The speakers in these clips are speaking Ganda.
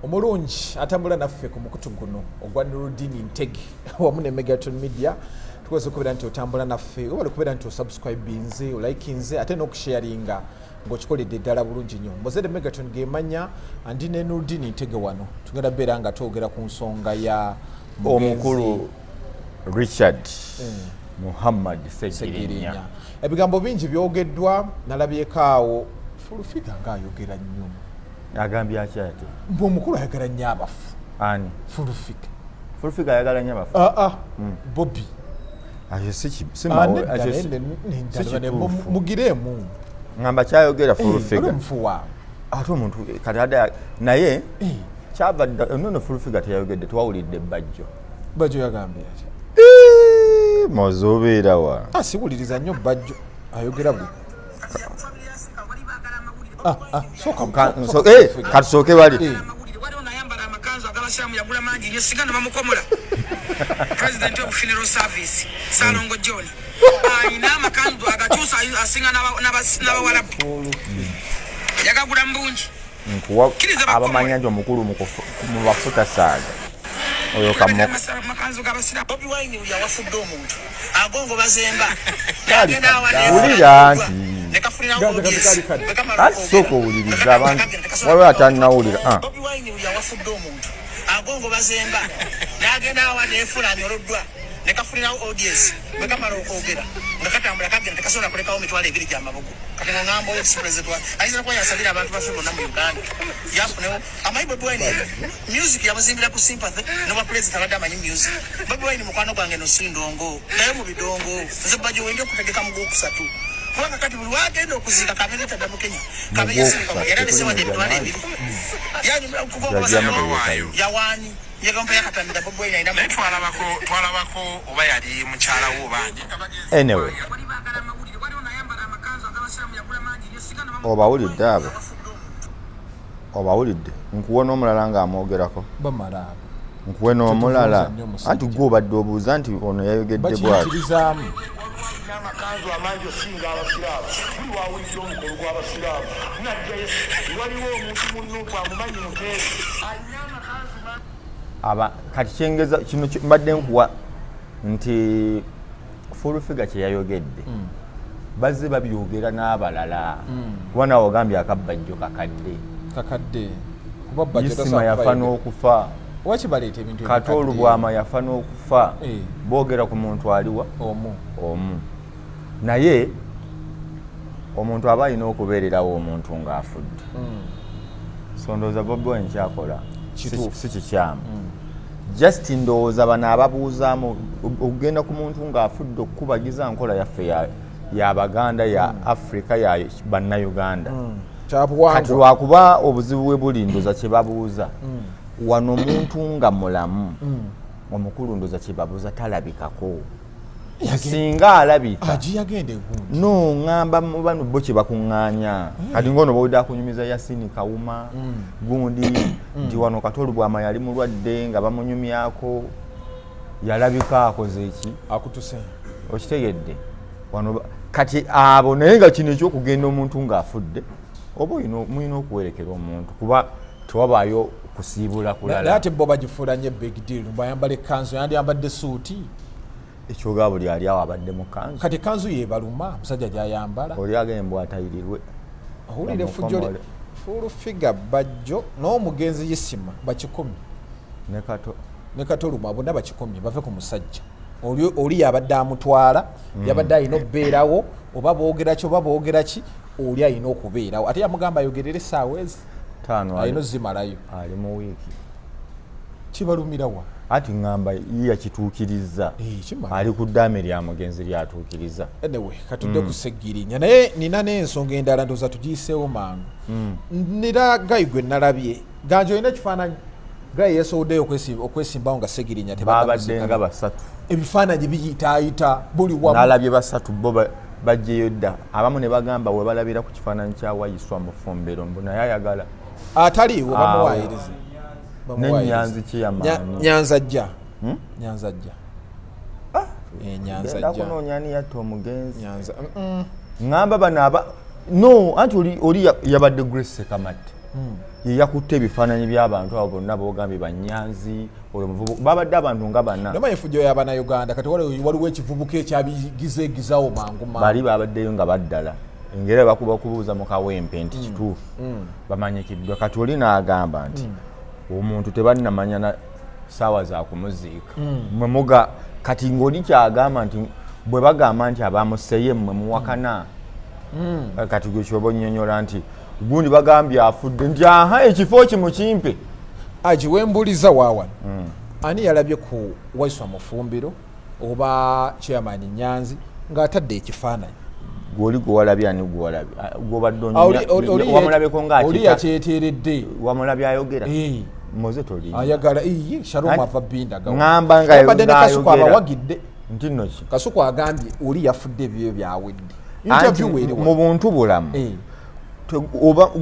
Omulungi atambula naffe ku mukutu guno ogwa Nurudini Ntege wamu ne Megaton Media, tukozesa okubeera nti otambula naffe, webale okubeera nti osubscribinze, olikinze ate n'okusharinga ng'okikoledde ddala bulungi nnyo. Mozede Megaton gemanya andi ne Nurudini Ntege wano tugenda beera nga twogera ku nsonga ya omukulu Richard Muhammad Segirinya. Ebigambo bingi byogeddwa, nalabyeko awo Fulufiga ng'ayogera nnyo. Agambye aki ate? Mbu omukulu ayagala nnyo abafu. Ani? Fulufiga. Fulufiga ayagala nnyo abafu? Aa, Bobi. Ayo si Mugireemu. Ngamba kyayogera Fulufiga. Omufu waabwe. Ate omuntu kati ade naye kyava dda nono Fulufiga teyayogedde, twawulidde Bajjo. Bajjo yagambye ati? Mozobeerawa? Siwuliriza nnyo Bajjo ayogera buli. Katusooke bali amakanzu ag'abasiraamu yagula mangi nnyo, singa nebamukomola. President of funeral service Salongo John ayina amakanzu agakyusa asinga n'abawalabu, yagagula mu bungi. Nkuwa abamanya nti omukulu mu bafu tasaaga oyo makanzu g'abasiraamu. Bobi Wine yawafudde omuntu agongo bazemba. Wulira nti ati sooka owuliriza abantu, waliwo atannawulira. Bobi Wine yawafudde omuntu agongo bazemba n'agenda awa neefula anyoloddwa nekafunirawo audience. Bwe kamala okwogera nga katambula kagenda, tekasobola kulekawo 20,000 gyamabugo. Kati ngamba oyo president wa ayinza kuba yasabira abantu baffe bonna mu Uganda yafunewo amanyi. Bobi Wine music yamuzimbira ku sympathy nobwa president abadde amanyi music. Bobi Wine mukwano gwange, no si ndongo naye mu bidongo. Nze Bajjo wendi okutegeka mu gwokusatu, kubanga kati buli wagenda okuziika kabeere tadda mu Kenya era lesewadde 20,000 yawaani yagampa yakatambira. Bobi Wine alina Naye twalabako oba yali mukyala wo oba Anyway, obawulidde abo, obawulidde. Nkuwe n'omulala ng'amwogerako. Bamala abo. Nkuwe n'omulala. Tetubuuza nnyo omusajja. Anti gwe obadde obuuza nti ono yayogedde bwati. Bakiyikirizaamu. N'amakanzu amangi osinga abasiraamu. Buli wawulidde omukolo gw'abasiraamu najjayo. Waliwo omuntu munuupu amumanyi muteesi alina amakanzu. Aba kati kyengeza kino mbadde nkuwa nti full figure kye yayogedde bazze babyogera n'abalala, kuba naawe ogambye akabbajjo kakadde. Kakadde kuba Bajjo Isima tasobola yafa kuba yogera. N'okufa. Waki baleeta ebintu Kato ebikadde? Olubwama yafa n'okufa. Boogera ku muntu aliwa? Omu. Omu. Naye omuntu aba alina okubeererawo omuntu ng'afudde. So ndowooza Bobi Wine kyakola Kituufu. Si kikyamu. Just ndowooza bano ababuuzaamu okugenda ku muntu ng'afudde okukubagiza nkola yaffe y'Abaganda, ya Afrika, ya Bannayuganda. Kati Kyabuwangwa. Lwakuba obuzibu bwe buli, ndoza kye babuuza wano omuntu nga mulamu, omukulu ndoza kye babuuza talabikako, singa alabika. Agi yagenda egundi. No, ŋŋamba mu bano bo kye bakuŋŋaanya kati ngono bawudde akunyumiza Yasini Kawuma gundi nti wano Katolu Bwama yali mulwadde nga bamunyumyako, yalabika akoze eki? Akutuse. Okitegedde? Wano kati abo naye nga kino ekyokugenda omuntu ng'afudde oba mulina okuwerekera omuntu kuba tewabaayo kusiibula Naye kulala. ate bo bagifuula nnyo big deal, bwayambala ekkanzu yandiyambadde suuti. Ekyoga buli ali awo abadde mu kanzu. Kati ekkanzu yebaluma musajja gyayambala. Oli agembwa atayirirwe. Owulira effujjo. Bamukomole. Full figure, Bajjo n'omugenzi Isima bakikomye. Ne Kato. Ne Katoluma, bonna bakikomye, bave ku musajja oli. Oli yabadde amutwala, yabadde alina okubeerawo, oba boogera ki oba boogera ki, oli alina okubeerawo. Ate yamugamba ayogerere essaawa ezi 5. Alina ozimalayo. Ali mu wiiki. Kibalumirawa? Anti ŋŋamba ye yakituukiriza. Eh, kimala. Ali ku ddaame lya mugenzi lyatuukiriza. Anyway, katudde ku Segirinya, naye nina n'ensonga endala, ndowooza tugiyiseewo mangu. Nira guy gwe nalabye ganje, olina ekifaananyi guy yeesowoddeyo okwesimbawo nga Segirinya. Babadde nga basatu. Ebifaananyi biyitaayita buli wamu. Nalabye basatu bo bajjeyo dda, abamu ne bagamba we balabira ku kifaananyi kya Wayiswa Mufumbiro mbu naye ayagala. Ataliiwo bamuwaayirize. Nenyanzi kiyamaani. Nyanza jja. Nyanza jja. Eh, Nyanza Genda jja. kunoonya ani yatta omugenzi. Nyanza. Ŋŋamba bano aba no anti oli yabadde Grace Sekamatte. Ye yakutte ebifaananyi by'abantu abo bonna bogambye banyanzi, oyo muvubu, babadde abantu nga bana. Namanyi efujjo y'abannayuganda kati waliwo ekivubuka ekyabigizeegizawo mangu mangu. Bali babaddeyo nga baddala engeri bakuba kubuuza mu Kawempe nti kituufu bamanyikiddwa. Kati oli n'agamba nti omuntu tebannamanya na saawa za kumuziika. Mwe muga kati ng'oli kyagamba nti bwe bagamba nti abamuseye mmwe muwakana. Kati gwe kyoba onnyonnyola nti gundi bagambye afudde nti aha ekifo kimukimpe. Aji wembuliza waawano, ani yalabye ku Waiswa Mufumbiro oba Chairman Nyanzi ng'atadde ekifaananyi? Gwoli gwewalabye, ani gwewalabye? Ah, gwobadde Ah, wamulabyeko oli ngaakita? Yakyeteeredde. Wamulabye ayogera? Eh. Moze toli Ayagala iye Shalom Anti- ava bindaga. Ŋŋamba nga Badde ne Kasuku ng'ayogera. abawagidde. Nti nno ki? Kasuku agambye oli yafudde, ebyo byawedde. Anti Interview weeri mu buntu bulamu Eh.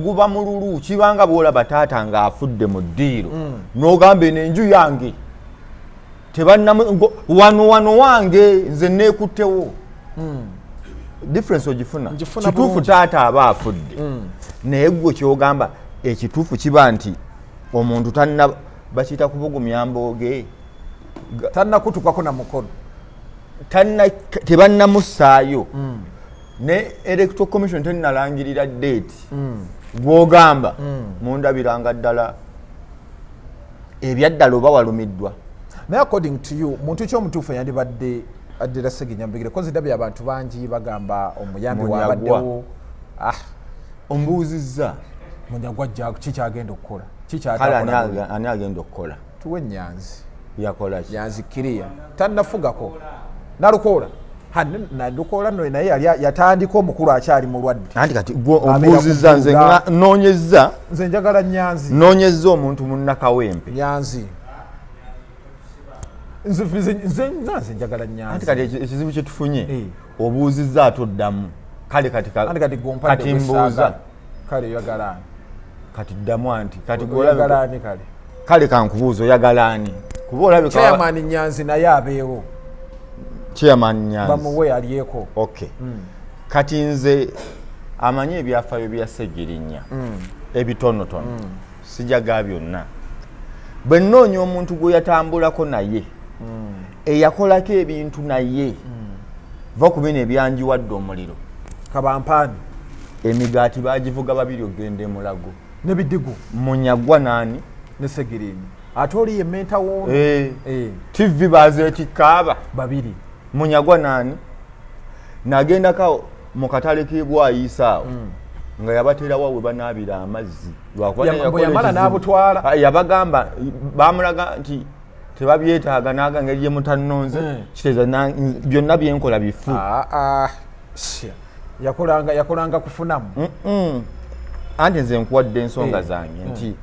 guba mululu, kibanga bwolaba taata ng'afudde mu ddiiro n'ogamba eno enju yange tebannamu wano wano wange nze neekuttewo. Difference ogifuna? Ngifuna Kituufu. bulungi. Taata aba afudde, naye gwe kyogamba ekituufu kiba nti omuntu tanna, bakiyita kubugumya mbooge. Tannakutukako na mukono. Tanna, tebannamussaayo ne Electoral Commission tennalangirira date. Gwogamba mundabiranga ddala ebyaddala oba walumiddwa. Naye according to you, muntu ki omutuufu yandibadde addira Segirinya mubigere? Kozi ndabye abantu bangi bagamba omuyambi Munyagwa. wabaddewo. Ah, Ombuuzizza. Munyagwa ajja kikyagenda okukola? Kale ani Kikyatakola? ani agenda okukola? Tuwe Nyanzi. Yakola ki? Nyanzi kiriya tannafugako nalukoola. Ha, Nalukoola no naye yali yatandika omukulu akyali mulwadde. Anti kati gwe Abeera ombuuzizza nze kubuuga. noonyezza. Nze njagala Nyanzi. Noonyezza omuntu munnakawempe. Nyanzi, nze njagala Anti Nyanzi. kati ekizibu kyetufunye, Eh. obuuzizza ate oddamu. Kale kati Anti kati gompadde. Kati mbuuza. Kale oyagala ani? Kati ddamu anti kati gwe Oyagala olabika ani kale? Kale kankubuuza, oyagala ani? Kuba olabika Chairman Nyanzi naye abeewo. Chairman Nyanzi. Bamuwe alyeko. Okay, kati nze amanyi ebyafaayo bya Segirinya ebitonotono, sijaga byonna. Bwe nnoonya omuntu gwe yatambulako naye, eyakolako ebintu naye, va ku bino ebyanjiwadde omuliro. Kabampaani. Emigaati bagivuga babiri okugenda emulago. Nebidigu. Munyagwa naani? Ne Segirinya. Ate oli ye mentor woono. Eh. Eh, TV bazeetikka aba babiri. Munyagwa naani? Nagendako mu katale k'ebwayiisa awo nga yabateerawo we banaabira amazzi. Lwakuba naye Bwe yakola yamala ekizibu. n'abutwala. Ah, yabagamba, bamulaga nti tebabyetaaga, naga ngeri gye mutannonze kiteeza byonna byenkola bifu. Ah, ah, shia. Yakolanga kufunamu. Anti nze nkuwadde ensonga Eh. zange nti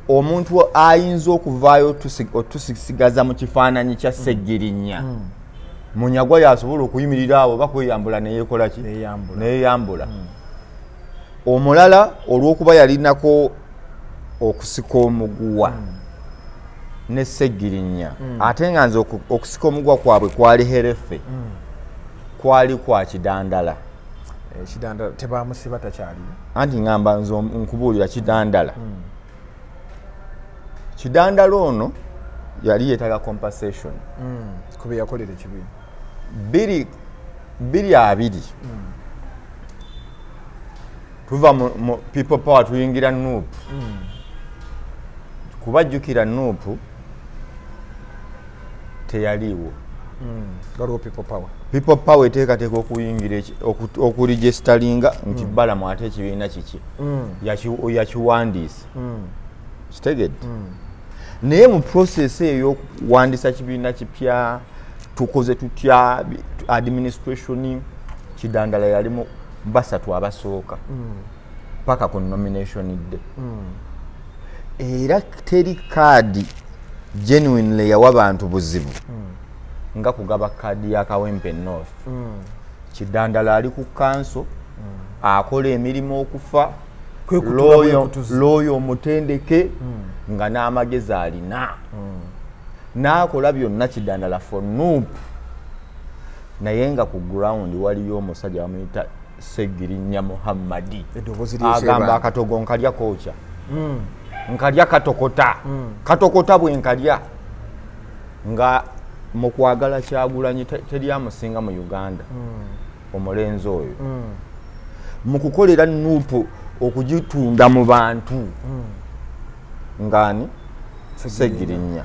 omuntu ayinza okuvaayo otusisigaza mu kifaananyi kya Segirinya, Munyagwa yasobola okuyimirira awo oba kweyambula neyekola ki. Neyeyambula. Neyeyambula. Omulala olw'okuba yalinako okusika omuguwa ne Segirinya, ate nga nze okusika omuguwa kwabwe kwali herefe, kwali kwa Kidandala. Eh, Kidandala tebamusiba, takyaliyo. Anti ngamba nze nkubuulira Kidandala. Kidandala ono yali yeetaaga compensation. Kuba yakolera ekibiina. 2020 tuva mu People Power tuyingira NUP, kuba jjukira NUP teyaliiwo. Waliwo People Power. People Power eteekateeka okuyingira okuregisteringa nti Balamu ate ekibiina kiki yakiwandiisa, kitegedde? Naye mu process eyo y'okuwandiisa kibiina kipya, tukoze tutya administration, Kidandala yali mu basatu abasooka paka ku nomination day. Era teri kaadi genuinely yawa bantu buzibu nga kugaba kaadi ya Kawempe North. Kidandala ali ku kanso akola emirimu okufa. Kwekutula bwekutuzi. Looyo omutendeke nga n'amagezi alina n'akola byonna Kidandala for NUP, naye nga ku ground waliyo omusajja bamuyita Segirinya Muhammadi. Eddoboozi Agamba ly'ekyebanga. akatogo nkalya kookya. Nkalya katokota. Katokota bwe nkalya nga mu kwagala Kyagulanyi teri amusinga mu Uganda. Omulenzi oyo mu kukolera NUP okugitunda mu bantu ng'ani? Segirinya.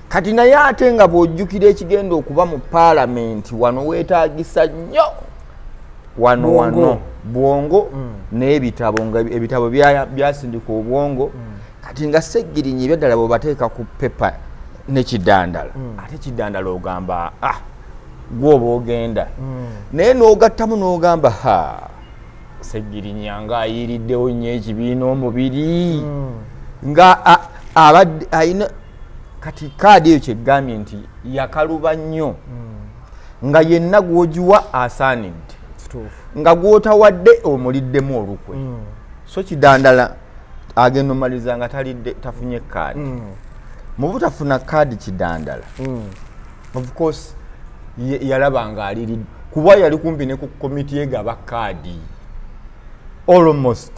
Kati naye ate nga bw'ojjukira ekigenda okuba mu paalamenti wano, weetaagisa nnyo wano Bwongo. Wano bwongo n'ebitabo, nga ebitabo byasindika obwongo. Kati nga Segirinya ebyaddala bwebateeka ku pepa ne Kidandala, ate Kidandala ogamba, ah, gwoba ogenda naye n'ogattamu n'ogamba, ha, Segirinya nga ayiiriddewo nnyo ekibiina omubiri nga abadde ayina. Kati kaadi eyo kyegambye nti yakaluba nnyo, nga yenna gw'ogiwa asaanidde, Kituufu. Nga gw'otawadde omuliddemu olukwe. So Kidandala agenda omaliriza nga talidde, tafunye kaadi. Mu butafuna kaadi Kidandala, of course yalaba nga aliridde, kuba yali kumpi ne ku komiti egaba kaadi almost.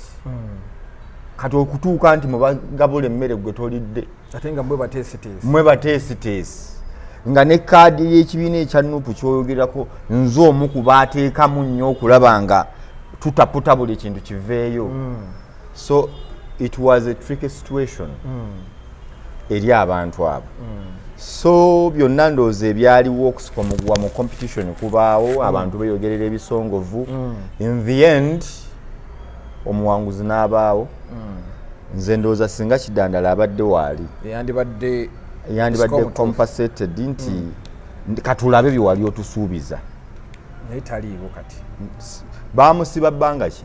Kati okutuuka nti mubagabula emmere gwe tolidde, ate nga mwe bateesiteesi, mwe bateesiteesi, nga ne kaadi y'ekibiina ekya NUP kyoyogerako, nze omu ku baateekamu nnyo okulaba nga tutaputa buli kintu kiveeyo. So it was a tricky situation eri abantu abo. So byonna ndowooza ebyaliwo okusika omuguwa mu competition kubaawo, abantu beeyogerera ebisongovu. In the end omuwanguzi n'abaawo. Nze ndowooza singa Kidandala abadde waali, yandibadde yandibadde omutuufu. compensated nti katulabe bye wali otusuubiza. Naye taliiwo kati. Bamusiba bbanga ki?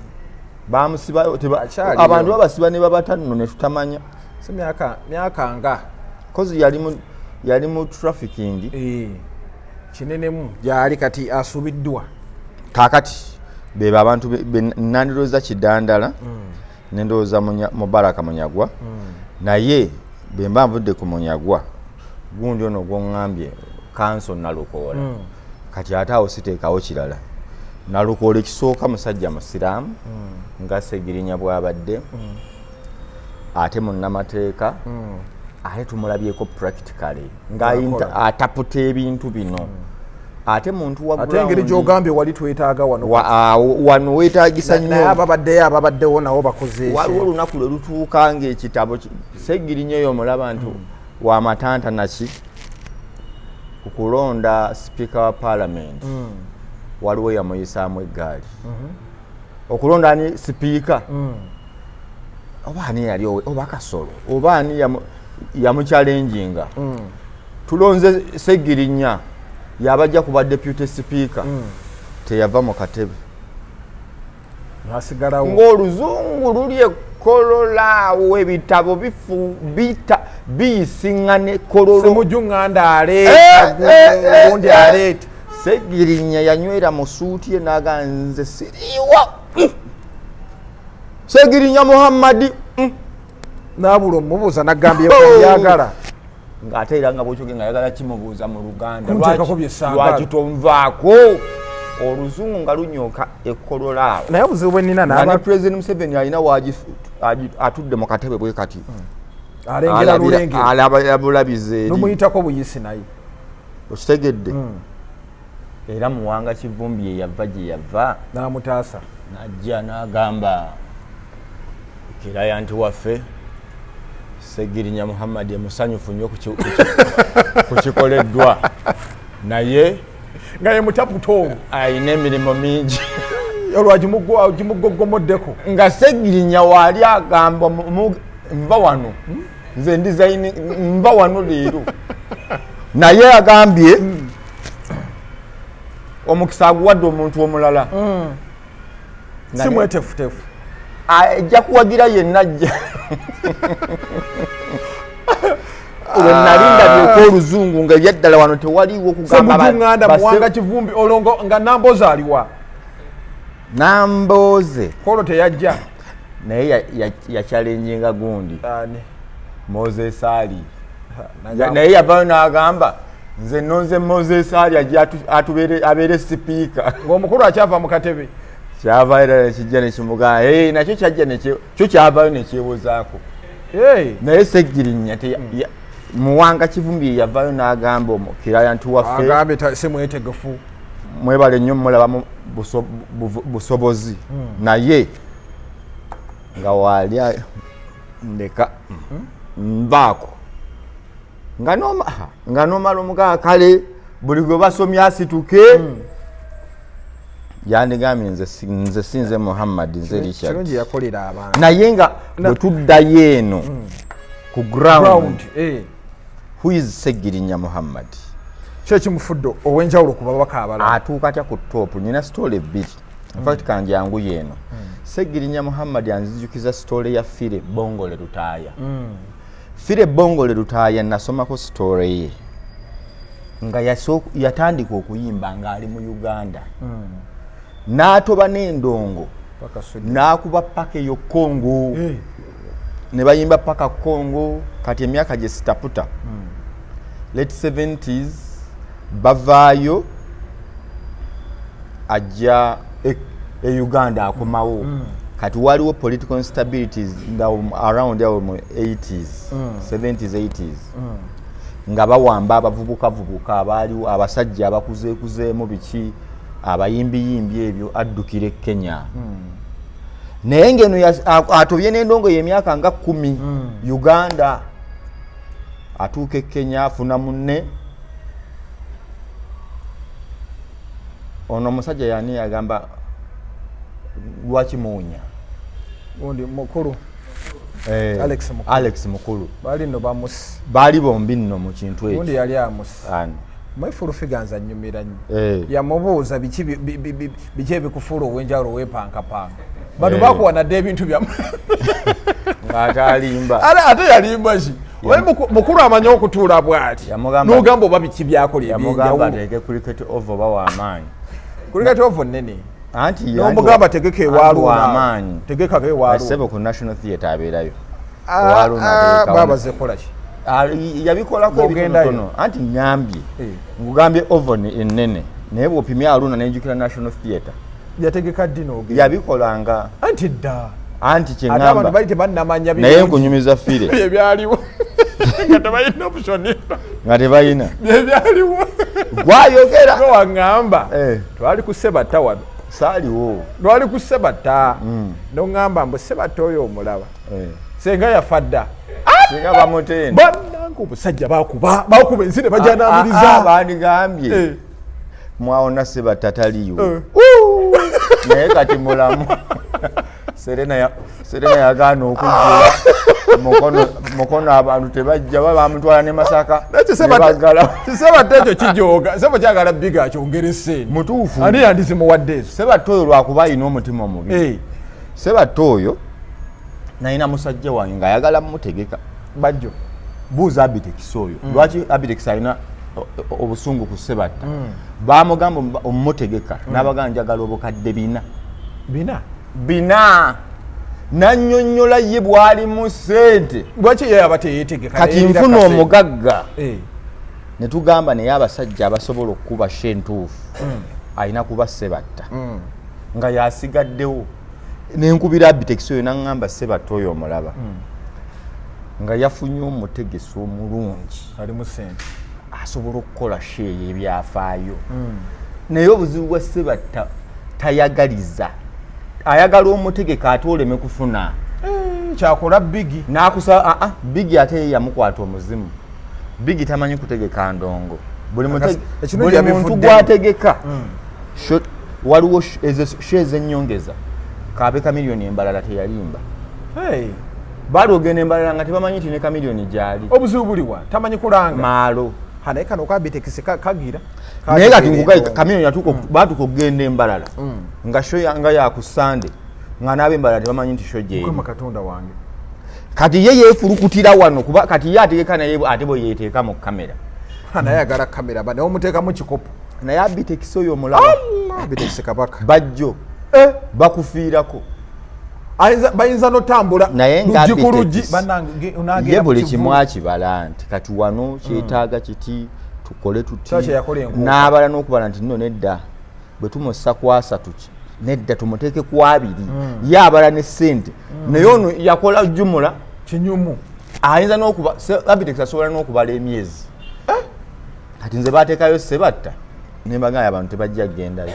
Bamusiba Akyaliyo. Abantu babasiba ne babata nno ne tutamanya. Si myaka nga 'Cause yali mu trafficking. Eh, kinenemu gyali kati asuubiddwa. Kaakati beba abantu nandowooza Kidandala, nendowooza Mubaraka Munyagwa. Naye bwe mba nvudde ku Munyagwa, gundi ono gwoŋŋambye kanso Nalukoola. Kati ate awo siteekawo kirala. Nalukoola ekisooka musajja musiraamu nga Segirinya bw'abadde, ate munnamateeka, ate tumulabyeko practically nga ataputa ebintu bino, ate muntu wa Ate engeri ground. gyogambye wali twetaaga wano. Awo wano weetagisa Naye nnyo. ababaddeyo, ababaddewo nabo bakoze. Waliwo olunaku lwe lutuuka ngaekitabo Segirinya oyo omulaba nti wamatanta naki ku kulonda sipiika wa parliament. Waliwo yamuyisaamu eggaali okulonda ani sipiika, oba ani yali oba Kasolo oba ani yamuchallenginga. Tulonze Segirinya yabajja kuba deputy speaker, teyava mu katebe. Nasigalawo. Ng'oluzungu luli ekololaawo, ebitabo bifu bita biyisiŋŋana ekololo. Semuju ŋŋanda aleeta, gundi aleeta. Segirinya yanywera mu suuti ye naga, nze siriiwa. Segirinya Muhammadi. Nabula omubuuza nagambye Oh. byagala. Ng'ate era nga bwekyoge nga ayagala kimubuuza mu Luganda. Kunteekako bye saagala. Lwaki tonvaako? Oluzungu nga lunyooka ekololaawo. Naye obuzibu bwe nnina Nga ne n'aba President Museveni alina atudde mu katebe bwe kati, alengera lulengera. Alabira bulabizi eri. Nomuyitako buyisi naye. Okitegedde? Era Muwanga Kivumbi ye yava gye yava N'amutaasa. Najja n'agamba kiraya nti waffe Segirinya Muhammad emusanyufu nnyo ku kikoleddwa, naye Nga ye mutaputa olwo. Ayina emirimu mingi. Olwo agimugogomoddeko. Nga Segirinya waali agamba nva wano, nze ndizaini, nva wano leero, naye agambye omukisa aguwadde omuntu omulala. Si mwetefutefu. Ajja kuwagira yenna ajja. Lwe nali ndabyeko oluzungu nga ebyaddala wano tewaliwo kugamba Semuju ŋŋanda, Muwanga Kivumbi, olwo nga Namboze aliwa? Namboze Kolo teyajja. Naye yachallenginga gundi. Ani? Moses Ali. Nagamba- Naye yavayo n'agamba, nze nonze Moses Ali ajja abeere sipiika. Ng'omukulu akyava mu katebe. Kyavayo era nekijja nekimugamba, "Hey," nakyo kyajja kyo kyavayo nekyewozaako. Naye Segirinya Muwanga Kivumbi ye yavaayo n'agamba omukiraya nti waffe agambye si mwetegefu. Mwebale nnyo, mulabamu busobozi, naye nga waali ndeka nvaako nga nomala omugaa kale buli gwe basomye asituke. Yandigambye nze sinze Muhammad, nze Richard. Kirungi yakolera abantu. Naye nga bwe tuddayo eno ku ground, ground, who is Segirinya Muhammad? Kyo ekimufudde ow'enjawulo ku babaka abalala. Atuuka atya ku top? Nyina story bbiri, infact kanjanguye eno. Segirinya Muhammad anzijukiza story ya Philly Bongole Lutaaya. Philly Bongole Lutaaya nasomako story ye nga yatandika okuyimba ng'ali mu Uganda, n'atoba n'endongo Paka Sweden. N'akuba paka eyo Congo, ne bayimba paka Congo. Kati emyaka gye sitaputa, late 70s, bavaayo ajja e Uganda, akomawo. Kati waliwo political instabilities nga around awo mu 80s, 70s, 80s, nga bawamba abavubukavubuka abaaliwo, abasajja abakuzeekuzeemu biki, abayimbiyimbi ebyo, addukira e Kenya. Naye ngeno atobye n'endongo y'emyaka nga 10 Uganda, atuuka e Kenya, afuna munne. Ono omusajja yani yagamba lwaki muwunya? Gundi mukulu. Alex Mukulu. Alex Mukulu. Baali nno bamusi. Baali bombi nno mu kintu gundi ekyo. Yali amusi. Ani? Mwefulufiganza nnyumira nnyo. Eh. Yamubuuza biki ebikufuula ow'enjawulo weepankapanka bano Eh. bakuwa nadde ebintu byamu. Ng'ate alimba. Ate yalimba ki? Omanyi mukulu amanyi okutuula bw'ati n'ogamba oba biki byakola Yamugamba ebyenjawulo. ateeke cricket oval oba wamaanyi. Cricket oval nnene. Anti N'omugamba tegeka ewaaluuna. wamaanyi. Tegekako ewaaluuna. Sebo, ku National Theatre abeerayo. Owaaluuna ateekawo. Babaze kola ki? Ah, yabikolako Ng'ogendayo. ebitonotono. Anti nyambye Eh. nkugambye oval ennene, naye bw'opimya Aluna nenjukira National Theatre. Yategeka ddi n'ogenda? Yabikolanga. Anti dda. Anti Ate abantu kyeŋŋamba bali tebannamanya naye birungi nkunyumiza Philly byebyaliwo nga tebalina option. Nga tebalina. Byebyaliwo. Gwayogera. Gwe waŋŋamba Eh. twali ku Sebatta wano. Saaliwo. Twali ku Sebatta noŋŋamba mbu Sebatta oyo omulaba, Eh. senga yafa dda. Singa bamutenda. Bannange, obusajja bakuba ensi ne bajanaamiriza. Bandigambye Eh. mwawona Sebatta taliiwo. Eh. Naye kati mulamu. Serena yagaana okujjula mukono, abantu tebajja, ba bamutwala ne Masaka ne baggalawo. Kisebatta ekyo kijooga sebo, kyagala biga akyongere sente. Mutuufu. Ani yandizimuwadde ezo? Sebatta oyo lwakuba alina omutima omubi. Eh, Sebatta oyo nalina musajja wange ng'ayagala mutegeka. Bajjo. Buuza Abitex oyo lwaki Abitex alina obusungu ku Sebatta. Bamugamba omumutegeka n'abagamba njagala obukadde 400. 400? 400. Nannyonnyola ye bw'alimu ssente. Lwaki ye aba teyeetegeka? Kati Neyeerira nfuna kasente. omugagga Eh, ne tugamba naye abasajja abasobola okukuba show entuufu alina kuba Sebatta nga yasigaddewo. Nenkubira Abitex oyo naŋŋamba Sebatta oyo omulaba nga yafunye omutegesi omulungi alimu sente. Asobola okukola show eyo ebyafaayo. Naye obuzibu bwa Sebatta tayagaliza, ayagala omutegeka ate oleme kufuna. Eh, kyakola bigi. Nakusa aa bigi ate ye yamukwata omuzimu. Bigi tamanyi kutegeka ndongo. Buli Ekirungi buli muntu yabivuddemu. gwategeka waliwo ezo show ezenyongeza kabe Kamiliyoni embalala teyalimba. Hey, Baali ogenda embalala nga tebamanyi nti ne Kamiliyoni gyali. Obuzibu buliwa? Tamanyi kulanga. Maalo. Ha, naye kano kabitekisi kagira. Naye kati Kategeera nkugaye endongo. Kamiliyoni yatuuka baatuuka okugenda embalala nga show nga yaku Sande, nga n'ab'embalala tebamanyi nti show gyeri. Mukama Katonda wange. Kati ye yeefulukutira wano kuba kati ye ategeka, naye ate bwe yeeteeka mu kamera. Ha, naye agala kamera ba naye omuteekamu kikopo. Naye Abitekisi oyo omulaba. Abitekisi kabaka. Bajjo Eh, bakufiirako. Bayinza notambula Naye nga luggi ku luggi. Abitex, Bannange, onaagenda ye ku buli kivu. kimu akibala nti kati wano kyetaaga kiti, tukole tuti. Kyakye yakola enkuuka. N'abala n'okubala nti nno nedda, bwe tumussa ku 30 ki nedda, tumuteeke ku 20. Ye abala ne ssente, naye ono yakola jumula. Kinyumu. Ayinza n'okuba Abitex asobola n'okubala emyezi. Kati nze bateekayo Sebatta nembagamba abantu tebajja kugendayo.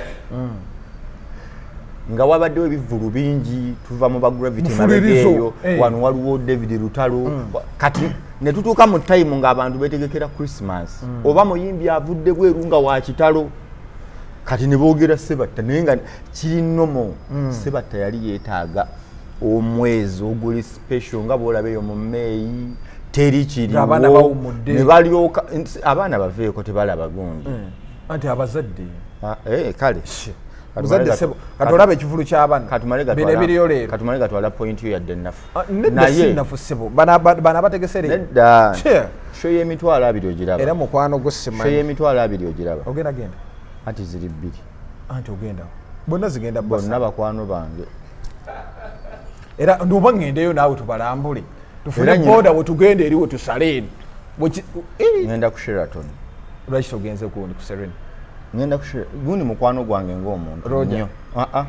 Nga wabaddewo ebivvulu bingi, tuva mu ba Gravity mabega Mufulirizo, eyo, eh. wano waliwo David Lutalo. Kati ne tutuuka mu time ng'abantu betegekera Christmas, oba muyimbi avudde bweru nga wa kitalo. Kati ne boogera Sebatta, naye nga kiri nomo. Sebatta yali yeetaaga omwezi oguli special, nga bwolaba eyo mu Meeyi teri Ng'abaana kiriwo. bawummudde. Ne balyoka abaana baveeko, tebalaba gundi. Anti abazadde. Ah, eh, kale. Muzadde sebo, kati olaba ekivulu ky'abaana bino ebiriyo leero. Katumale gatwala point yo yadde ennafu. Ah, nedda, si nnafu ssebo. Bano abategese leero. Nedda. Che. Show y'emitwalo 20 Era ogiraba? mukwano gwo Show simanyi. y'emitwalo 20 ogiraba? Ogenda genda. Anti ziri bbiri. Anti ogenda bonna zigenda basa. Bonna bakwano bange. Era ndoba ŋŋendeyo naawe tubalambule, tufune Era nyina- boda wetugenda eri wetusale eno. Eh, Ngenda ku Sheraton. Lwaki togenze kundi ku Serena? Ngenda ku gundi mukwano gwange ng'omuntu. Roger. Nnyo. Ah, ah.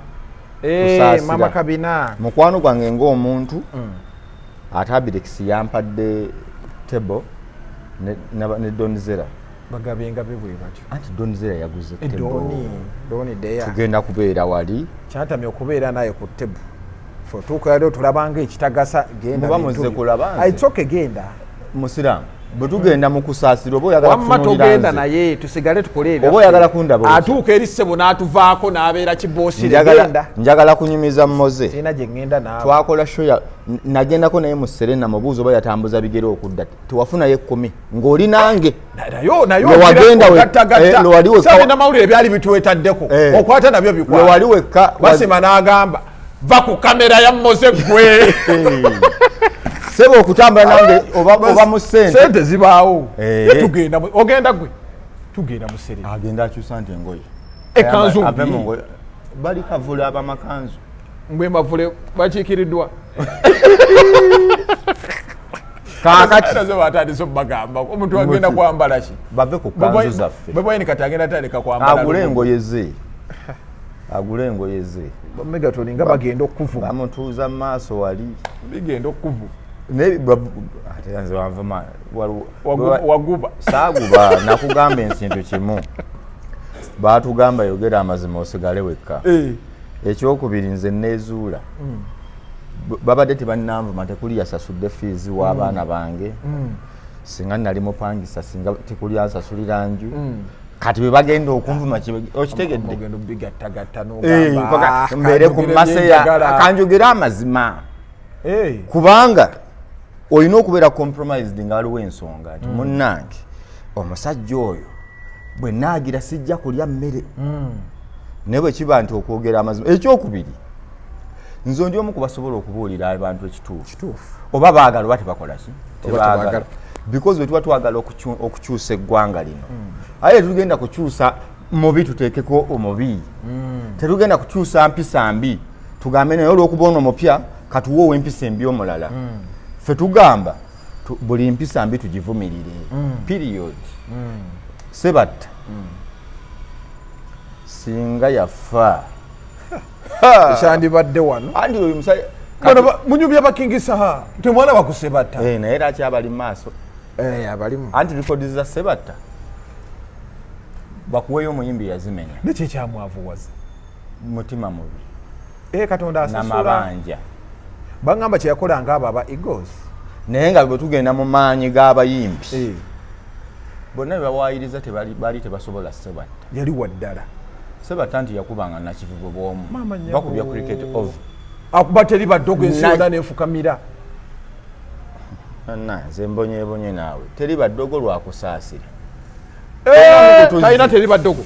Eh, Kusaasira. mama kabina. Mukwano gwange ng'omuntu, ate Abirex yampadde table ne Donzera. Bagabengabe bwe batyo. Anti Donzera yaguze Eh, table. Doni Doni deya. Tugenda kubeera wali. Kyantamye okubeera naye ku table. Fe otuuka yali otulabanga ekitagasa, genda Muba bintu muzze byo. kulaba nze. Ah, it's okay, genda. Musiraamu bwe tugenda mu kusaasira, oba oyagala Wamma kutunuulira togenda nze? naye, tusigale tukole ebyaffe. Oba oyagala kundaba otya? Atuuka eri ssebo n'atuvaako n'abeera kiboosire. Njagala- Genda. Njagala kunyumiza Moze. Sirina gye ŋŋenda naawe. Twakola show ya nagendako naye mu Serena, mubuuzi oba yatambuza bigere okudda, tewafunayo ekkumi ng'oli nange. Nayo nayo. Lwe wagenda eh, lwe wali wekka- Saalina mawulire, byali bitwetaddeko. Eh. Okwata nabyo Lwe bikwata. wali wekka. Basima n'agamba, va ku kamera ya Moze gwe. Sebo, okutambula nange oba mu ssente. Sente zibaawo. Eh. Ye tugenda ogenda gwe, tugenda mu Serena. Agenda akyusa nti engoye. Ekanzu Ave mu mbi. ngoye. Bali kavule abamakanzu. Mbwe mavule bakiikiriddwa. Kaakati Nazo batandise obagambako omuntu agenda Muki. kwambala ki? Bave ku kanzu zaffe. Bwe bwayini kati agenda tandika kwambala Agule lubugo. engoye ze, agule engoye ze. Megatoni nga bagenda okuvuma. Bamutuuza mu maaso wali. Bigenda okuvuma. Naye ate nze banvuma. Waguba. Saaguba, nakugamba ensintu kimu, baatugamba yogera amazima osigale wekka. Eh. Ekyokubiri, nze neezuula. Babadde tebannanvuma, tekuli yasasudde fiizi w'abaana bange. Singa nali mupangisa, singa tekuli ansasulira nju. Kati bwe bagenda okunvuma okitegedde? Ogenda obigattagatta Eh, n'ogamba, mpaka "Ah, mbeere ku kanjogere maseya." byenjagala." Kanjogere amazima. Eh, Kubanga olina okubeera compromised nga waliwo ensonga nti munnange omusajja oyo bwe naagira sijja kulya mmere, naye bwe kiba nti okwogera amazima. Ekyokubiri, nze ndi omu ku basobola okubuulira abantu ekituufu. Kituufu. Oba baagala oba tebakola ki? Oba tebaagala. Tebaagala, because bwe tuba twagala okukyusa eggwanga lino, aye tetugenda kukyusa mubi tuteekeko omubi, tetugenda kukyusa mpisa mbi tugambe naye olwokuba ono mupya katuwe ow'empisa embi omulala. Ffe tugamba buli mpisa mbi tugivumirire, period. Sebatta singa yafa Ekyandibadde wano. Anti oyo musajja Bano munyumya bakingi saha temwana bakusebatta. Eh, naye era akyabali mu maaso. Eh, abalimu. Anti rekodi za Sebatta bakuweeyo omuyimbi yazimenya. Nekyo ekyamwavuwaza. Mutima mubi. Eh, Katonda asasula. Namabanja. Baŋŋamba kyeyakolanga abo aba Eagles. Naye nga bwe tugenda mu maanyi g'abayimbi, Eh, bonna be bawaayiriza baali tebasobola Sebatta. Yali waddala. Sebatta nti yakubanga Nakivubo bwomu. Maama nnyabo. Bakubya cricket over. Akuba teri baddogo, ensi yonna nefukamira. Na nze mbonyebonye naawe, teri baddogo lwakusaasira. Eh, Mukutuzi. talina teri baddogo.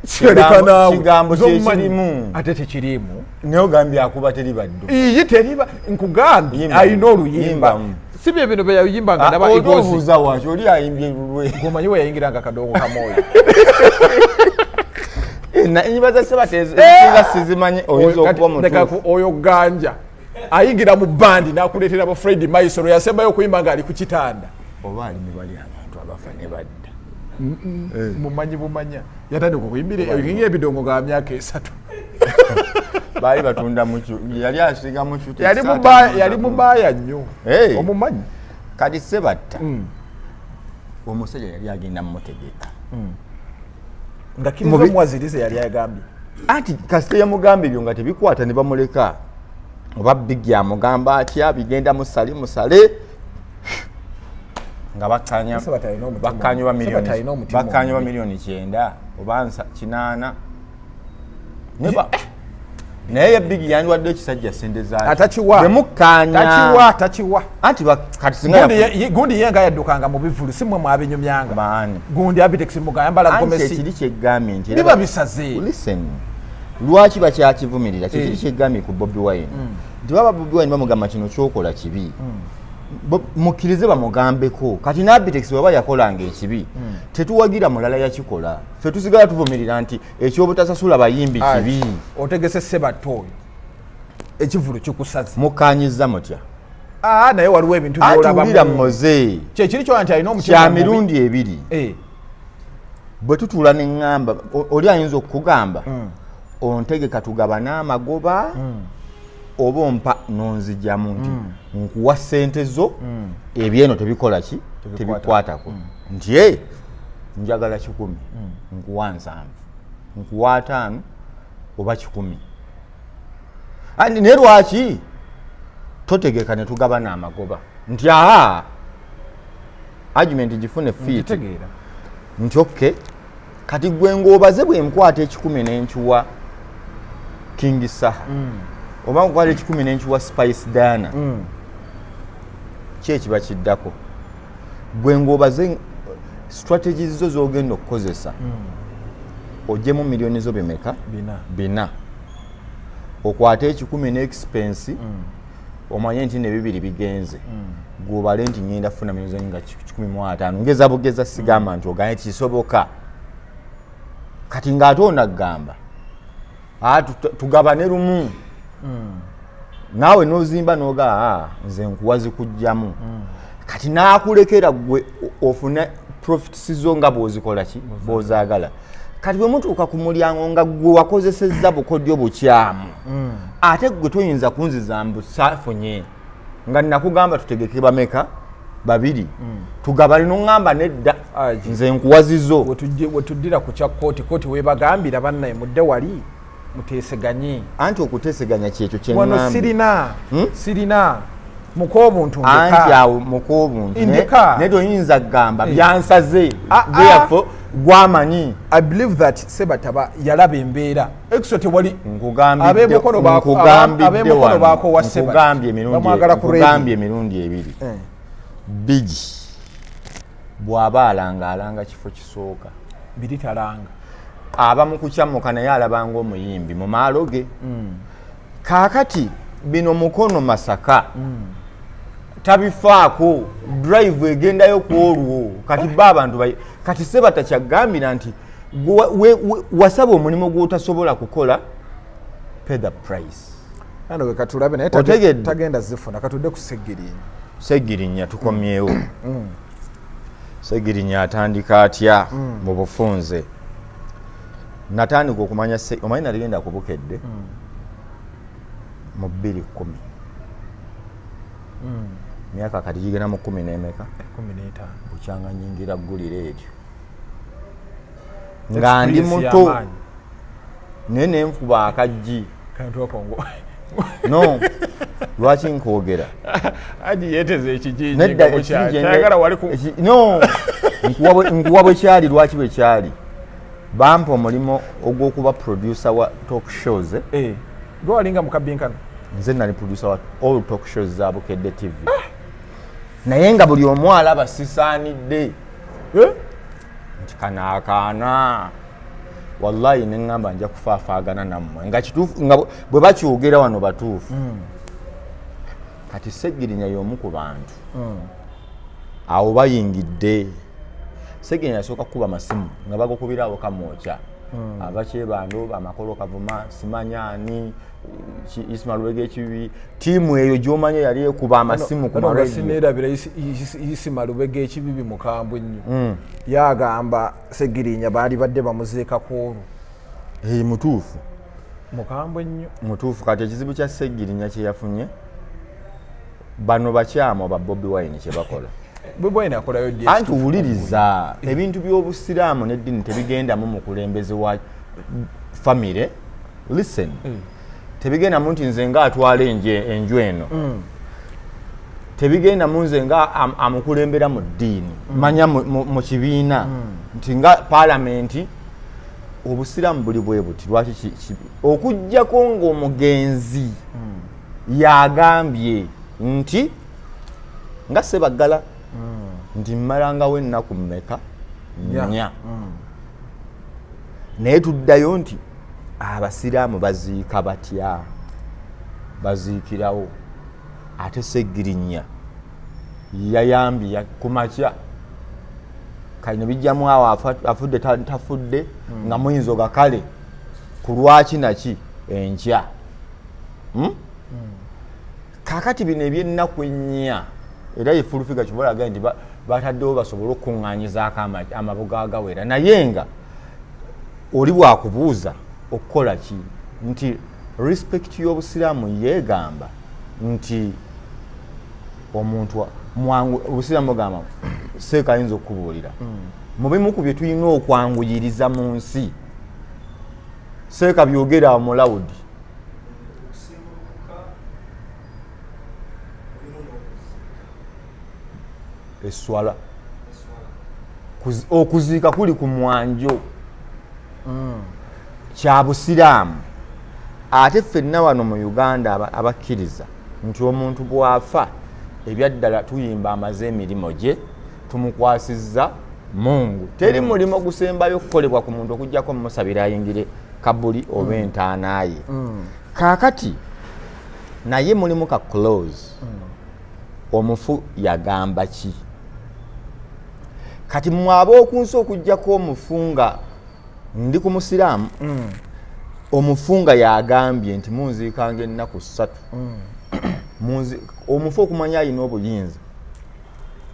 Kireka naawe. Kigambo Nze omumanyi. kyekirimu. Ate tekiriimu. Naye ogambye akuba teri baddo. Iyi teriba, nkugambye. Yimbamu. Alina oluyimba. Yimbamu. Si bye bino bye yayimbanga naba Ah, Eagles. obuuza waki oli ayimbye lulwe? Gomanyi we yayingiranga akadongo kamooyo. Enyimba za Sebatta ezisinga sizimanyi, oyinza okuba omutuufu. Oyo ganja ayingira mu bandi n'akuleetera ba Fred Maisoro yasembayo okuyimba ng'ali ku kitanda. Oba alimi bali abantu abafa ne badda. Mumanyi bumanya yatandika okuyimbira ebidongo nga myaka 3. Baali batunda mucu, yali asiga mucu. Yali mubaaya nnyo. Omumanyi. Kati Sebatta, omusajja yali agenda mumutegeka. Nga kiriza omuwazirize yali agambye. Anti kasita yamugamba ebyo nga tebikwata ne bamuleka, oba Bigi amugamba atya, bigenda musale musale, nga bakkanya Sebatta alina omutima bakkanya oba Sebatta miliyoni alina omutima bakkanya oba omubi. 90,000,000 oba 800. Naye ye Bigi yandiwadde ekisajja sente zaakyo. Atakiwa. Bwe mukkaanya. Takiwa, takiwa. Anti kati singa Gundi gundi ye nga yaddukanga mu bivulu, si mmwe mwabinyumyanga? Baani? Gundi Abitex muga ayambala Anti gomesi. ekiri kyeggambye nti Biba bisaze. Listen, lwaki bakyakivumirira? Kyekiri kyeggambye ku Bobi Wine nti baba Bobi Wine bamugamba kino kyokola kibi. Mukkirize bamugambeko. Kati n'Abitex bwaba yakolanga ekibi, tetuwagira mulala yakikola, ffe tusigala tuvumirira nti ekyobutasasula bayimbi kibi. Otegese Sebatta oyo, ekivulu kikusaze. Mukkanyiza mutya? Ah, naye waliwo ebintu Atuwulira. byolabamu. Moze. Kyekiri kyola nti alina omutima Kya omubi. mirundi ebiri. Bwe tutuula neŋŋamba, oli ayinza okukugamba ontegeka tugabane amagoba oba ompa nonzijamu nti nkuwa sente zo, ebyeno tebikola ki, tebikwatako, nti e njagala 100, nkuwa 70, nkuwa 50 oba 100. Andi naye lwaki totegeka ne tugabana amagoba? Nti aa, argument gifune fiiti. Kitegeera. Nti okay, kati gwe ng'obaze bwe nkwata 100 n'enkiwa King Saha oba nkwata 100 n'enkiwa Spice Diana, ki ekiba kiddako? Gwe ng'obaze strategies zo z'ogenda okukozesa ogyemu miliyoni zo bimeka? 4. 4. Okwate 100 n'expense, omanye nti nebibiri bigenze, gwobale nti ngenda funa miliyoni nga 150, ngeza bugeza, sigamba nti oganye kisoboka. Kati ng'ate onagamba, "Ah, tugabane lumu," naawe nozimba noga, "Ah, nze nkuwa zikugjamu." Kati nakulekera gwe ofune profits zo nga bwozikola ki bwozaagala. Kati bwe mutuuka ku mulyango nga gwe wakozesezza bukodyo bukyamu, ate gwe toyinza kunziza mbu saafunye nga nakugamba tutegeke bameka, babiri, tugabane, noŋŋamba nedda, Aji. nze nkuwazizo. Wetuddira ku kya kooti, kooti webagambira bannaye mudde wali muteeseganye. Anti okuteeseganya kyekyo Wano kyeŋŋambye. sirina, sirina mukoobuntu. Anti Ndeka. awo mukoobuntu. Ndeka. Naye toyinza kugamba byansaze. Ah, ah. Therefore gwamanyi. I believe that Sebataba yalaba embeera exo tewali. Ab'emukono Nkugambidde ab'emukono wano. baakoowa Sebata. Nkugambye emirundi Bamwagala ku radio. Nkugambye emirundi ebiri. Bigi bw'aba alanga, alanga kifo kisooka. Biri talanga. Aba mu kukyamuka, naye alabanga omuyimbi mu maalo ge. Kaakati bino Mukono, Masaka tabifaako, drive egendayo ku olwo. Kati ba abantu kati Sebata kyagambira nti gwe wasaba omulimu gw'otasobola kukola, pay the price. Ano we katulabe naye Otegedde? tagenda zifuna. Katudde ku Segirinya. Segirinya tukomyewo. Segirinya atandika atya mu bufunze? Natandika okumanya omanyi naligenda ku Bukedde mu 2010, myaka kati gigenda mu kumi n'emeka? 15. Bukyanga nyingira ggulire eryo nga ndi Experience muto, y'amaanyi. naye nenfuba akaggi. Kantu ako No, lwaki nkwogera? Aji yeeteze ekijiji. Nedda. Nga kyayagala wali ku No, nkuwa bwe kyali. Lwaki bwe kyali? Bampa omulimu ogw'okuba producer wa talk shows, eh? Eh, gwe walinga mukabinkano. Nze nali producer wa all talk shows za Bukedde TV, naye nga buli omu alaba sisaanidde. Eh? Nti kano akaana, wallahi neŋŋamba nja kufaafaagana nammwe, nga kituufu nga bwe bakyogera wano batuufu. Kati Segirinya y'omu ku bantu awo bayingidde. Segirinya yasooka kukuba masimu nga bagukubira awo Kamwokya, abakyebando, amakolo, Kavuma, simanya ani, Isma Lubega, ekibi tiimu eyo gyomanya yali ekuba amasimu ku Bano nga maradio. Sineerabira Isima Lubega ekibibi mukambwe nnyo, yagamba Segirinya baali badde bamuziika ku olwo. Eh, mutuufu. Mukambwe nnyo. Mutuufu. Kati ekizibu kya Ssegirinya kye yafunye, bano bakyamu ba Bobi Wine kye bakola. Bobi Wine akolayo ddi? Anti wuliriza, ebintu by'obusiraamu n'eddiini tebigendamu mukulembeze wa famire. Listen, tebigendamu nti nze nga atwala enju eno, tebigendamu nze nga amukulembera mu ddiini, manya mu kibiina nti nga paalamenti. Obusiraamu buli bwe buti. Lwaki okuggyako ng'omugenzi yagambye nti nga Sebaggala nti mmalangawo ennaku mmeka? Nnya. Nnya. Naye tuddayo nti abasiraamu baziika batya? Baziikirawo. Ate Segirinya yayambye ku makya kale ne bijjamu awo afudde tafudde nga muyinza oga kale ku lwaki naki enkya. Kakati bino ebyennaku ennya era ye full figure kibolaga nti bataddewo basobole okukuŋŋaanyizaako amabuga agawera, naye nga oli bwakubuuza okukola ki nti respect y'obusiraamu yeegamba nti omuntu mwangu. Obusiraamu bugamba, seeka ayinza okukubuulira mu bimu ku bye tulina okwanguyiriza mu nsi, seeka byogera mulawudi. Eswala, okuziika kuli ku mwanjo kya busiraamu. Ate ffenna wano mu Uganda abakkiriza nti omuntu bw'afa ebyaddala tuyimba amaze emirimu gye, tumukwasizza Mungu. Teri mulimu gusembayo kukolebwa ku muntu okugjako mumusabira ayingire kabuli oba entaana ye. Kaakati naye mulimu ka clause, omufu yagamba ki? Kati mmwe ab'oku nsi, okugjako omufu nga ndi ku musiraamu, omufu nga yagambye nti munziikanga ennaku 3, omufu okumanya alina obuyinza,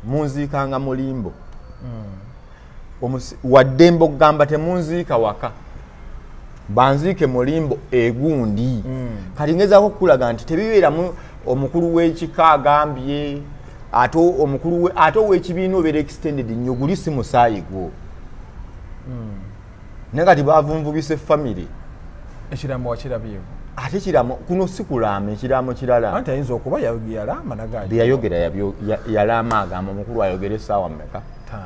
munziikanga mulimbo. Waddembe okugamba temunziika waka, banziike mulimbo egundi. Kati ngezaako okukulaga nti tebibeeramu omukulu w'ekika agambye, ate omukulu ate ow'ekibiina obeera extended nnyo, guli si musaayi gwo. Naye kati bavunvubisa famire. Ekiraamo wakirabyeko? Ate kiramo kuno si kulaama, ekiraamo kirala. Anti ayinza okuba yalaama nagaye. Byeyayogera yalaama, agamba omukulu ayogere essaawa mmeka? 5.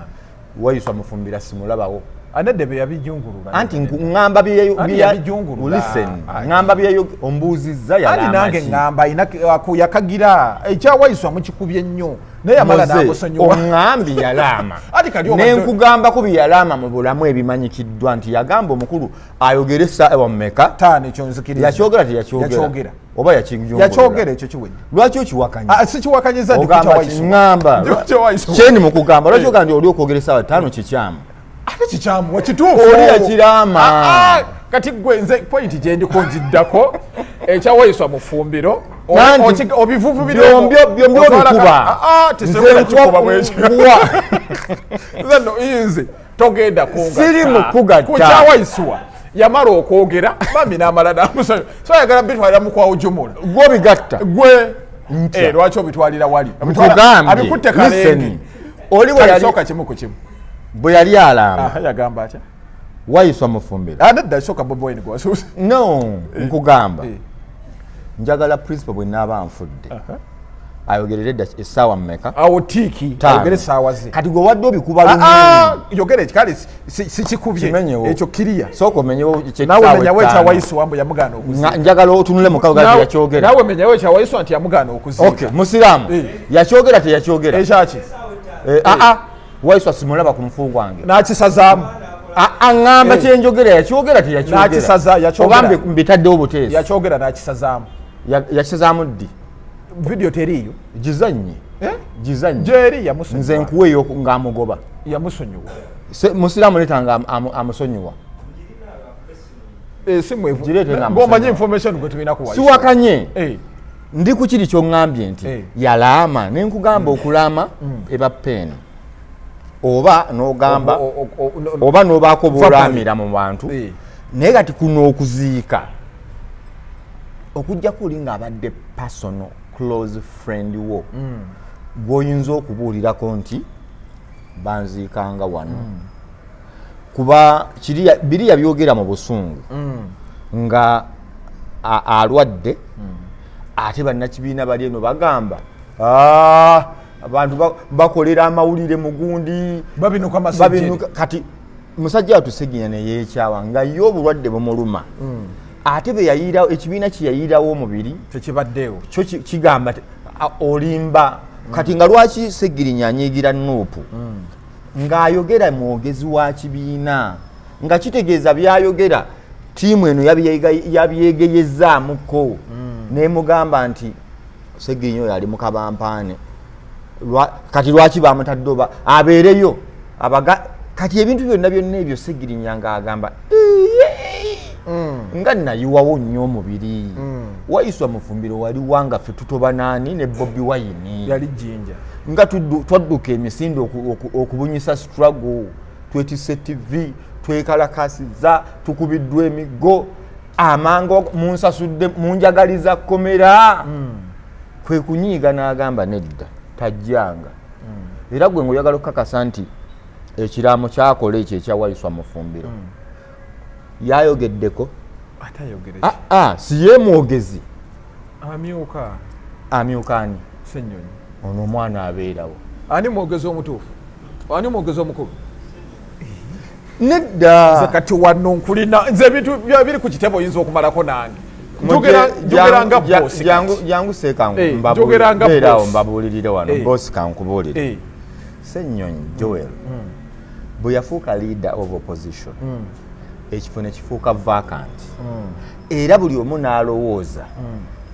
Wayiswa Mufumbira simulabawo. Anedde bye yabijungulula. Anti ŋŋamba Anti yabijungulula. Listen, Aye. ŋŋamba ombuuzizza Anti yalaama nange ki? ŋŋamba yakagira ekyawayiswa mukikubye nnyo, naye yamala Moze, n'amusonyiwa. oŋŋambye yalaama. Anti kali obadde- Nenkugambako bye yalaama mu bulamu ebimanyikiddwa nti yagamba omukulu ayogere essaawa mmeka? 5, ekyo nzikiriza. Yakyogera teyakyogera? Yakyogera. Oba yakijungulula? Yakyogera, ekyo kiwedde. Lwaki okiwakanya? Ah, sikiwakanyiza, ndi Ogamba ki? kukyawaiswa. Ŋŋamba Ndi kukyawaiswa. kyendi mu kugamba, lwaki ogamba nti oli okwogera essaawa 5 kikyamu? Ate kikyamu wakituufu. Oli yakiraama. Ah, ah, kati gwe nze point gyendiko ngiddako ekyawaiswa mu fumbiro. Nanti, Obivuvubira byombi obikuba. Nze Nze kikuba bwekyo. nkuwa. Nze no nze togenda kungatta. Siri mu kugatta. Kukyawaiswa yamala okwogera mami n'amala namusonyiwa, so ayagala bitwalira mu kwawujumula. Gwobigatta. Gwe Ntya. Eh, lwaki obitwalira wali? Nkugambye, Abikutte kalenge. listen. Oli bwe yali- Sooka kimu ku kimu. Bwe yali alaama, Aha, yagamba atya? Wayiswa Mufumbiro. Ah, nedda, sooka Bobi Wine gwasuuse. No, nkugamba, Eh. njagala principal bwe naaba nfudde ayogerere dda essaawa mmeka? Awo tiiki. 5. Ayogere essaawa ze. Kati gwe wadde obikuba Ah, lumu. ah, yogere kale sikikubye. Kimenyewo. Ekyo kiriya. Sooka omenyewo Naawe kyekisaawa menyawo 5. ekyawaiswa mbu yamugaana okuziika. Njagala otunule mukago yakyogera. Naawe menyawo ekyawaiswa nti yamugaana okuziika. Okay, musiraamu Eh. yakyogera teyakyogera? Ekyaki? Eh, ah, ah, Waiswa simulaba ku mufu gwange. N'akisazaamu. Ah, ah, ŋŋamba Eh. kyenjogera yakyogera teyakyogera? N'akisaza, yakyogera. Oba mbitaddewo buteesi? Yakyogera n'akisazaamu. Yakisazaamu ddi? Vidiyo teriiyo. Gizannye. Eh? Gizannye. Gyeri, yamusonyiwa. Nze nkuweeyo ng'amugoba. Yamusonyiwa. Musiraamu leeta nga amusonyiwa. Esimu evu- Gireete nga Ng'omanyi amusonyiwa. information gwe tulina ku Waiswa. Siwakanye. Eh. Ndi ku kiri kyoŋŋambye nti Eh. yalaama, ne nkugamba okulaama eba peeni oba n'ogamba No- oba n'obaako bw'olaamira mu bantu. Eh. Naye kati kuno okuziika Okujjako oli ng'abadde personal close friend wo gw'oyinza okubuulirako nti banziikanga wano, kuba biri yabyogera mu busungu nga alwadde, ate bannakibiina bali eno bagamba, "Ah, abantu bakolera amawulire mugundi." Babinuka masejjeri. Babinuka. Kati musajja wattu Seginya neyeekyawa nga ye obulwadde bumuluma, ate be yayiirawo ekibiina kye yayiirawo omubiri tekibaddeewo. Kyo kigamba olimba. Kati nga lwaki Segirinya anyiigira NUP ng'ayogera mwogezi wa kibiina, nga kitegeeza byayogera tiimu eno yabyegeyezaamuko nemugamba nti Segirinya oyo ali mu kabampaane. Kati lwaki bamutadde oba abeereyo abaga? Kati ebintu byonna byonna ebyo Segirinya ng'agamba, "Nga nayiwawo nnyo omubiri." Waiswa Mufumbiro wali wanga ffe tutoba naani ne Bobi Wine. Yali Jjinja. Nga twadduka emisinde okubunyisa struggle, twetisse TV, twekalakasiza, tukubiddwa emiggo, amangu munsasudde, munjagaliza kkomera. Kwe kunyiiga n'agamba nedda, tajjanga. Era gwe ngaoyagala okukakasa nti ekiraamo kyakola ekyo ekya Waiswa Mufumbiro yayogeddeko. Ate ayogere? Ah, ah, si ye mwogezi. Amyuka. Amyuka ani? Ssenyonyi. Ono omwana abeerawo. Ani mwogezi omutuufu? Ani mwogezi omukulu? Nedda. Nze kati wano nkulina, nze ebintu biri ku kitebe oyinza okumalako nange. Njogera nga bosi. Jangu seekangu. Njogera nga mbabuulirawo. Boss. Mbabuulirire wano. Bosi, kankubuulire. Ssenyonyi Joel bwe yafuuka leader of opposition, ekifo ne kifuuka vacant, era buli omu n'alowooza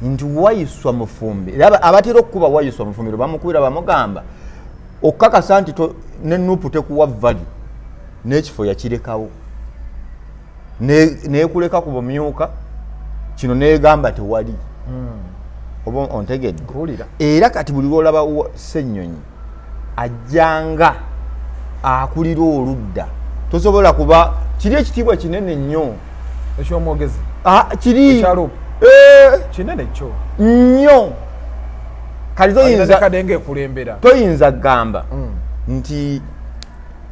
nti Waiswa Mufumbi. Era abatera okukuba Waiswa Mufumbiro bamukubira bamugamba okukakasa nti ne NUP tekuwa value, n'ekifo yakirekawo. Nekuleka ku bumyuka kino negamba tewali, oba ontegedde? Nkuwulira. Era kati buli lwolaba Ssennyonyi ajjanga akulira oludda, tosobola kuba kiri ekitiibwa kinene nnyo. Ekyomwogezi? Ah, kiri. Ekya LOP. Eh, Kinene kyo. Nnyo. Kati toyinza Kadenga ekulembera. Toyinza kugamba nti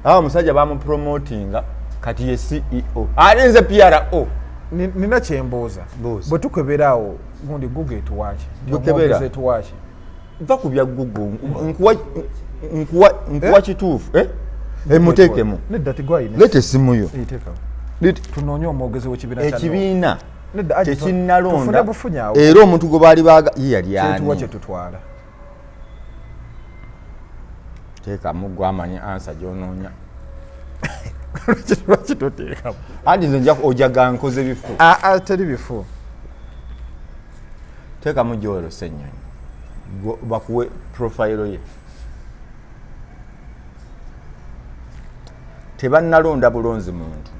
awo omusajja bamupromotinga kati ye CEO, ate nze PRO. Nina kyembuuza. Buuza. Bwe tukebera awo gundi Google etuwaki? Bwekebera. Omwogezi etuwaki? Va ku bya Google, nkuwa kituufu, eh? Emuteekemu. Nedda, tigwayina. Leeta essimu yo. Teekawo, tunoonye omwogezi w'ekibiina kya Ekibiina Nedda, Aji, tufune tekinnalonda. bufunyi awo. Era omuntu gwe baali baga ye yali Kyetuwa ani? kyetutwala. Teekamu, gwamanyi ansa gyonoonya. Lwaki toteekamu? Anti nze nja ojaga nkoze bifu. Aa, teri bifu. Teekamu Joel Ssenyonyi, bakuwe profile ye. Tebannalonda bulonzi muntu.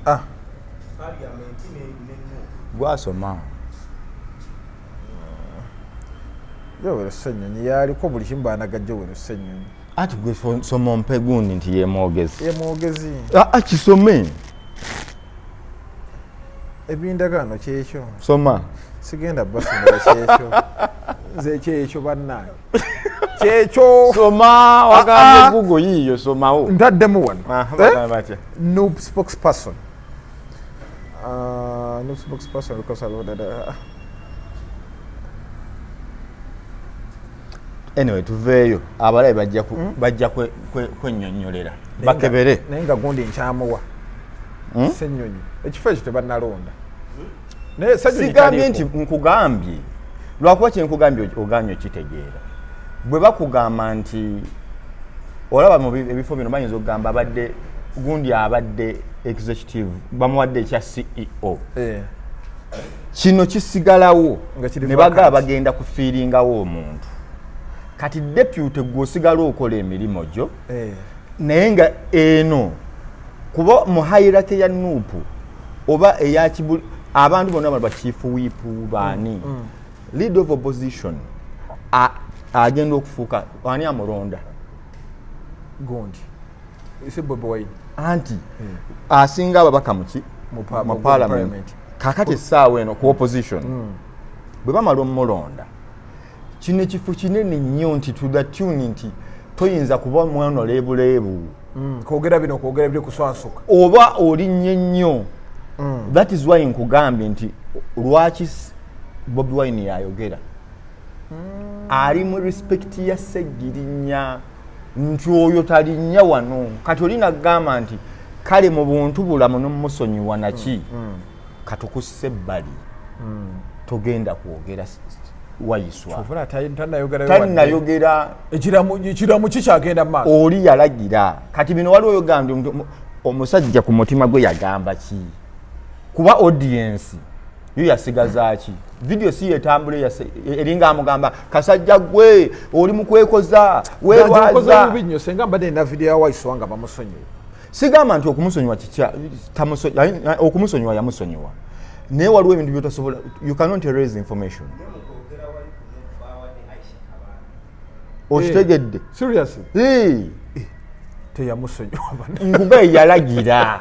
Ah. Gwasoma. Joel Ssenyonyi yaliko buli kimu, baanaga Joel Ssenyonyi. Ati gwe soma ompe gundi nti ye mwogezi. Ye mwogezi. Aa, kisome. Ebindagaano kyekyo. Soma. Sigenda basomera kyekyo, nze kyekyo bannange, kyekyo. Soma, wagambye Google yiiyo, somawo. Ntaddemu wano. Ah, Eh? bagamba batya? NUP spokesperson. NUP spokesperson because I Anyway, tuveeyo, abalabe bajja bajja kwennyonnyolera bakebere. Naye nga gundi nkyamuwa Ssenyonyi ekifo ekyo tebannalonda, naye Ssenyonyi Sigambye taliiko. nti nkugambye lwakuba kyenkugambye oganye okitegeera. Bwe bakugamba nti olaba mu ebifo bino bayinza okugamba abadde gundi, abadde executive, bamuwadde ekya CEO, kino kisigalawo. Nga kiri Ne bagaba vacant. bagenda kufiiringawo omuntu. Kati deputy gwe osigala okola emirimu gyo, naye nga eno kuba mu hierarchy ya NUP oba eyakibuli abantu bonna bano ba chief whip baani, leader of opposition agenda okufuuka ani amulonda? Gundi. Si Bobi Wine. Anti asinga ababaka muki? Mu mu mu parliament. Parliament. Kakati essaawa eno ku opposition bwe bamala omulonda, kino ekifo kinene nnyo nti to the tune nti toyinza kuba mwana leebuleebu. Kwogera bino, kwogera biri, kuswansuka. Oba olinnye nnyo. That is why nkugambye nti lwaki Bobi Wine yayogera ali mu respect ya Segirinya, nti oyo talinnya wano. Kati oli nagamba nti kale mu buntu bulamu nomusonyiwa naki, katukusse ebbali, togenda kwogera Wayiswa. Ovula tanayogera. Tanayogera. Ekiramu kikyagenda mu maaso. Oli yalagira. Kati bino waliwo yogambye nti omusajja ku mutima gwe yagamba ki? Kuba audience yo yasigaza ki? Video si yetambula, eringa amugamba, kasajja gwe oli mu kwekoza, okoze weerwaza. Bubi nnyo senga mbadde nina video ya Waiswa nga bamusonyiwa. Sigamba nti okumusonyiwa okumusonyiwa yamusonyiwa, naye waliwo ebintu byotasobola, you cannot erase information. Okitegedde? Seriously? Eh, Teyamusonyiwa bana. Nkugaye yalagira.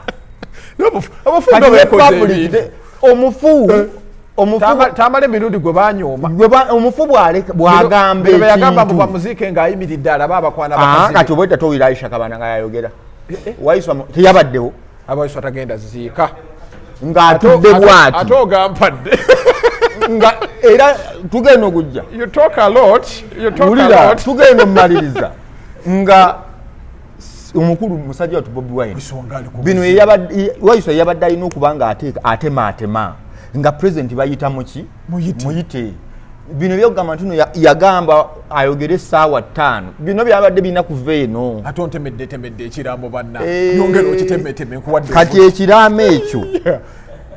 Abafu Kati nga ne bekoze public ebintu. omufu omufu Tamala emirundi gwe banyooma. Omufu bw'agamba Bino bye yagamba mbu ekintu bamuziike ng'ayimiridde alabe abakwana Ah, bakazi kati be. obwedda towulira Aisha Kabana nga yayogera. Waiswa teyabaddewo. Abaiswa tagenda ziika. Ng'atudde Ate bw'ati. ogampadde. Nga era tugenda okujja. You talk a lot, you talk a Wulira, lot. tugenda omumaliriza nga omukulu musajja watu Bobi Wine Waiswa ng'ali ku bino buzibu. Waiswa yabadde alina okuba nga atemaatema nga president bayita muki. Muyite. Muyite. Bino byokugamba nti no yagamba ayogere essaawa 5, bino byabadde birina kuva eno. Ate ontemedde temedde ekirambo banna. Eh, Yongera okitemeteme, nkuwadde. Kati ekiraamo ekyo